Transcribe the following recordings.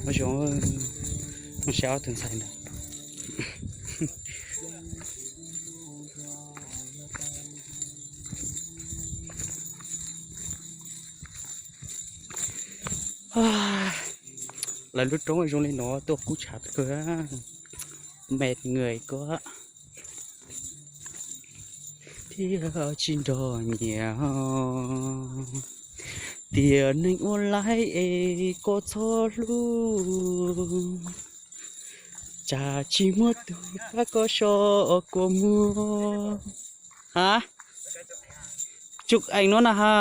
Ua zoo, mus saib ob tug ntxhais ntawd. Lawv lub roob zoo li no tuaj kub tshav kawg, mệt người quá. Thiab tsis nrog nyiam tiam neeg ua laib es koj txhob hlub, tsam tsis muaj tus pab koj so kua muag. Ha, chụp ảnh no na ha.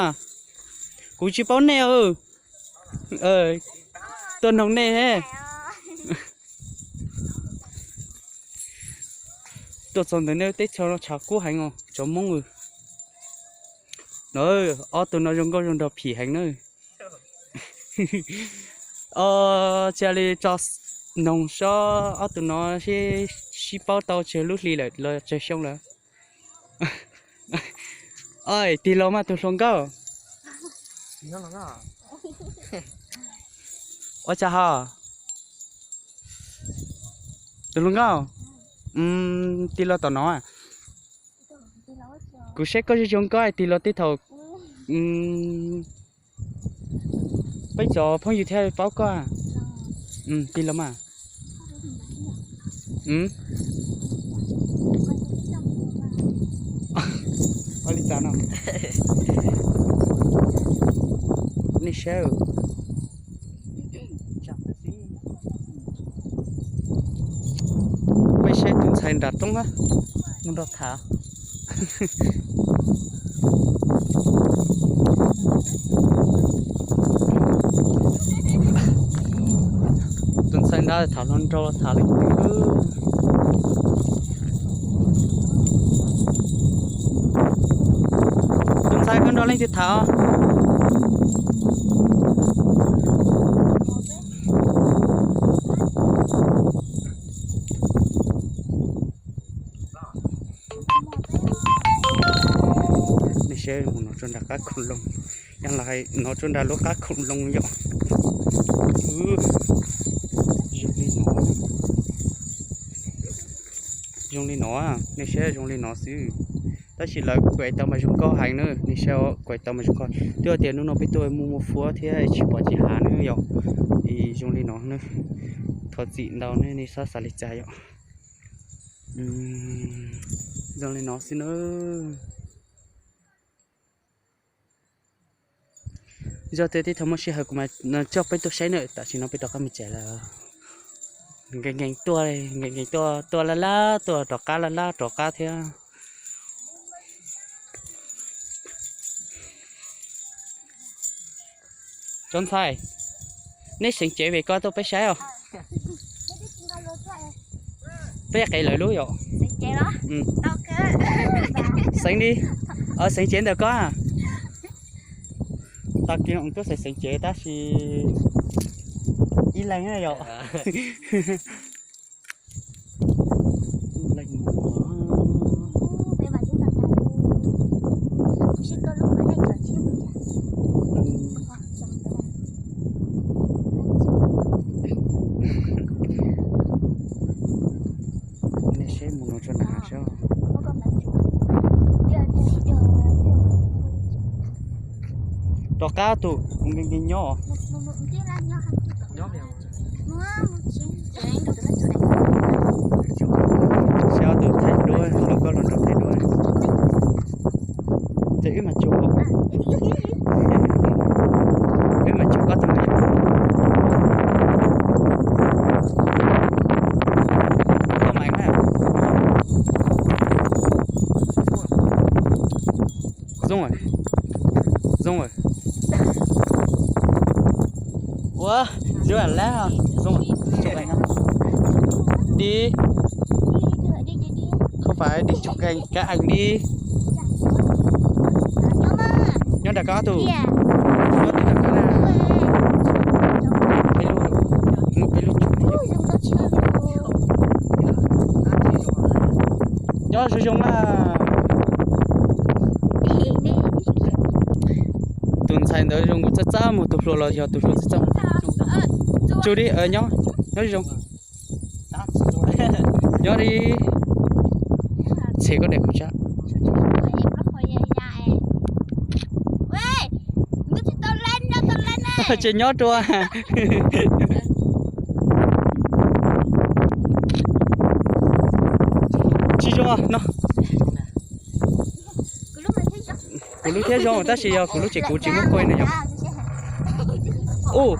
Kuv tsis paub nej. Tuaj noog nej he. Tuaj txog ntawm nej teb chaws no tshav kub heev os cov Hmoob. No, ob tug no zoo nkauj zoo nraug phim heev na. Cia li tso noog saib ob tug no sib, sib paub tau tsawg lub hli lawm los tsawg xyoo lawm. Oj, tig los mas tus hluas nkauj. Ua cas ho? Tus hluas nkauj, tig los tom no. Kuv saib koj zoo zoo nkauj tig los tej thaum peb cov phooj ywg thiaj paub koj. Tig los mas. Ua li cas no? Nej saib, peb saib tus ntxhais nram roob na, mus nrog tham. Tus ntxhais ntawd tham hluas nraug los tham leej twg? Tus ntxhais koj nrog leej twg tham? Nej saib mus no rau nram qab khoom loo, yog los hais no rau nram lub qab khoom loo yom. Zoo li no, zoo li no, nej saib zoo li no xwb. Tab sis lawv kuaim tau mas zoo nkauj heev na, nej saib kuaim tau mas zoo nkauj. Twb tias hnub no peb tuaj muaj muaj fuab thiab tsis pom tsis hav na yom. Zoo li no, thov txim ntau ne, nej txhob xav li cas yom. Zoo li no xwb na. Yog tias tib thaum muaj sij hawm kuv mam coj peb tuaj saib na, tam sim no peb rov qab mus tsev lawm. Nkees nkees tuaj, nkees nkees tuaj, tuaj laj laj tuaj, rov qab laj laj rov qab thiab. Cov ntxhais, neb xeev cev vim ko tuaj peb saib os. Peb qev lawv lub yom. Xeev li, xeev cev ntawm ko. Tag kis tuaj xeev xeev cev tab sis ib leeg yom. Nej saib mus no tso nram hav saib. Rov qab tus nkees nkees nyob. Saib ob tug thaij duab, hluas nkauj hluas nraug thaij duab. Ces wb mam tsuas, wb mam tsuas koj tus no. Koj mas na. Zoo, zoo. Ua, zoo lawm, zoo. Đi. Không phải đi chụp hình, cái ảnh đi. Nyob nram ko tus. Nyob nram ko na. Peb lub, peb lub. Nyob zoo zoo na. Tus ntxhais ntawd zoo nkaus txaj txaj muag, tus hluas los yog tus hluas txaj txaj muag. Tsuj di, nyob, nyob zoo. Nyob di. Txhe koj daim kuv tsab. Ces nyob dua. Tsis zoo no. Kuv lub thiab zoo tab sis yog kuv lub ces kuv tsis muab kuaj na yom. Ub,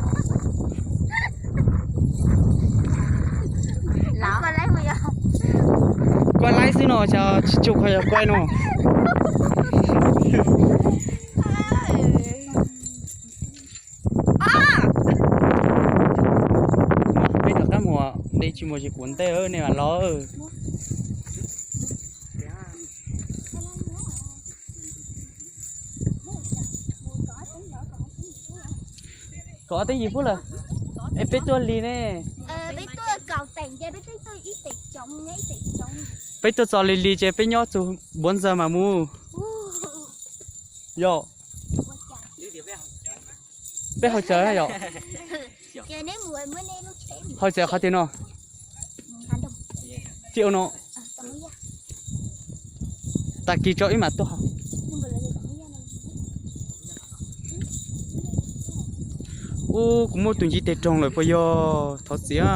kuaj laib xwb no, tsis tshua yog kuaj no. Peb rov qab mus de tsis muaj tsis kuv ntej nej mam los. Kaum ob teev yim pub lawm. Es peb tuaj lig ne. Peb tuaj txog lig lig ces peb nyob txug npuav ntxawg mas mus. Yog. Peb hauv tsev yom. Hauv tsev qhov twg no? Tij no. Tag kis tso ib mam tuaj. Ub, kuv muaj tus ntsiv tes roog lawm puas yog? Thov txim.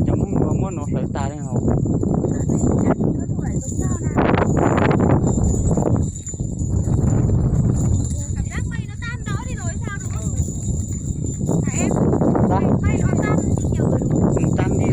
Cov Hmoob muab no hlawv tas li os. Tab li.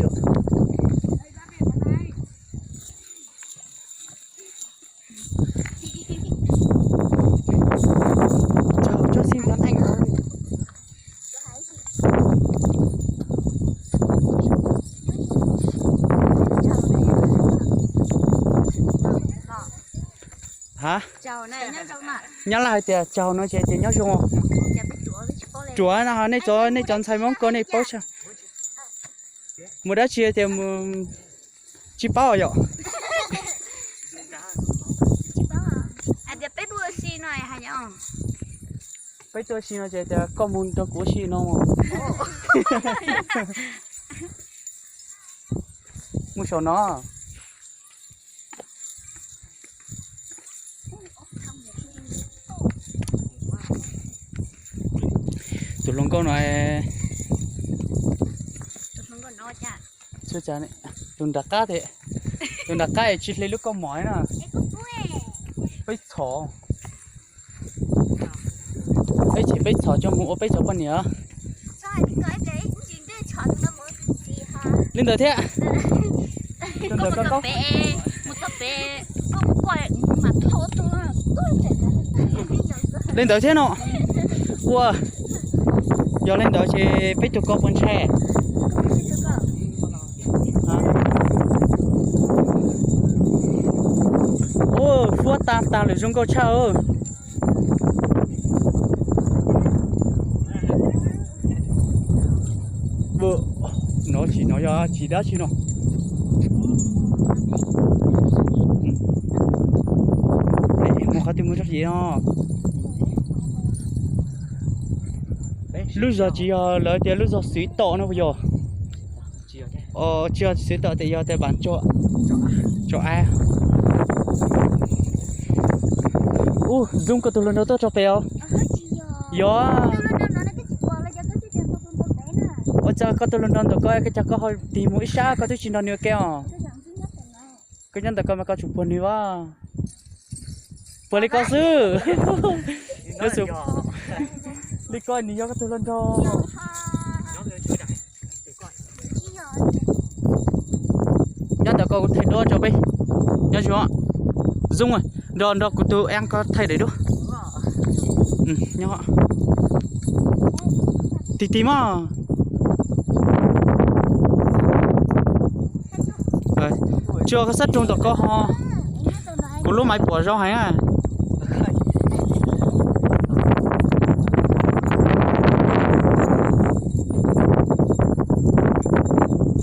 Ha? Nyab Laj hais tias tsaug no ces tias nyob zoo. Ruam no nej cov, nej cov ntxhais Hmoob ko nej paub tshaj. Mus dab tsi tias mus tsis paub yom. Peb tuaj si no ces tias koj mus rau kuv si no. Mus saum no. Tus hluas nkauj no, tus nram qab, tus nram qab tsis hle lub koj mom na. Peb txhom, peb txhom, peb txhom coj mus ua peb cov poj niam. Li ntawd thiab. Li ntawd thiab no. Ua, yog li ntawd ces peb tus ko puas ntshai? Ua, huab tas tas lawm zoo nkauj tshaj. No tsis no yog tsis dab tsi no. Mus qhov twg mus tso yim no. Lub zog tsis yog lawv tias lub zog xwv tom no puas yog? Tsis yog xwv tom tias yog tias npam tso av. Ub, Zoom koj tus hluas nraug tuaj tso pem os. Yog. Ua cas koj tus hluas nraug ntawm koj, cas koj ho tig mus ib sab koj twb tsis nrog nws ua ke os? Koj nyob ntawm koj mas koj tsum puag nws as. Puag li koj xwb. Li koj nws yog koj tus hluas nraug. Nyob ntawm koj kuv thaij duab rau peb. Nyob zoo, Zoom, nrog nrog kuv tus ev koj thaij daim duab. Tig tig mog. Tsis ua koj xab rau ntawm koj ho. Kuv lub maiv pom zoo heev.